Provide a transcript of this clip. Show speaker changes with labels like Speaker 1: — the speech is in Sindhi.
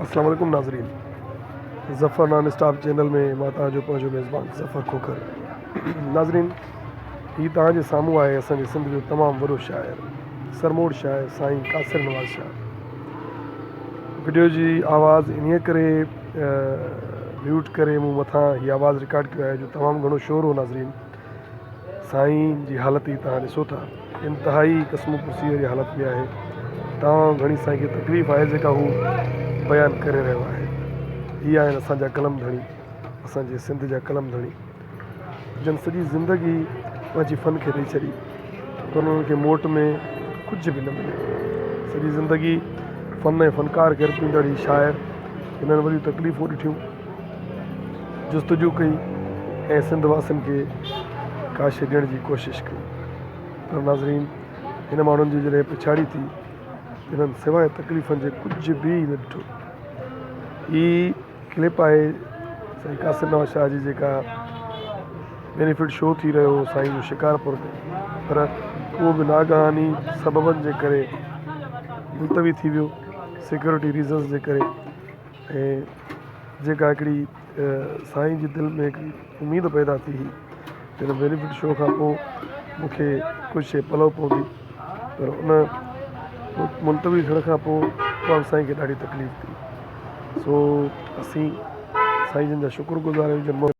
Speaker 1: اسلام عليڪم ناظرين ظفر نان اسٽاپ چينل ۾ مان توهان جو پنهنجو ميزبان ظفر کوکر ناظرين هي توهان جي سامهون آهي اسان جي سنڌ جو تمام وڏو شاعر سرموڙ شاعر سائين قاصر نواز شاهه وڊيو جي آواز انهيء ڪري ميوٽ ڪري مون مٿان هي آواز رڪارڊ ڪيو آهي جو تمام گهڻو شور هو ناظرين سائين جي حالت ئي توهان ڏسو ٿا انتهائي قسم پرسي واري حالت ۾ آهي تمام گهڻي سائين کي تڪليف آهي جيڪا هو بيان ڪري رهيو آهي هي آهن اسان جا قلم ڌڻي اسان جي سنڌ جا قلم ڌڻي جن سڄي زندگي پنهنجي فن کي ڏئي ڇڏي پر انهن کي موٽ ۾ ڪجهه به نه مليو سڄي زندگي فن ۽ فنڪار کي ارپيندڙ هي شاعر هنن وڏيون تڪليفون ڏٺيون جستجو ڪئي ۽ سنڌ واسين کي ڪا شيء ڏيڻ جي ڪوشش ڪئي پر ناظرين هن ماڻهن جي جڏهن پڇاڙي ٿي هنن سواء تڪليفن جي ڪجهه به نه ڏٺو. هي ڪلپ آهي سائين قاسم نواز شاهه جي جيڪا بينيفٽ شو ٿي رهيو هو سائين جو شڪارپور ۾ پر اهو به ناگهاني سببن جي ڪري ملتوي ٿي ويو سيڪيورٽي ريزنس جي ڪري ۽ جيڪا هڪڙي سائين جي دل ۾ هڪڙي اميد پيدا ٿي هئي ته هن بينيفٽ شو کان پوء مون کي ڪجهه شيء پلئه پوندي پر ان ملتوي ٿيڻ کان پوء اها به سائين کي ڏاڍي تڪليف ٿي سو اسين سائين جن جا شڪر گذار آهيون جن.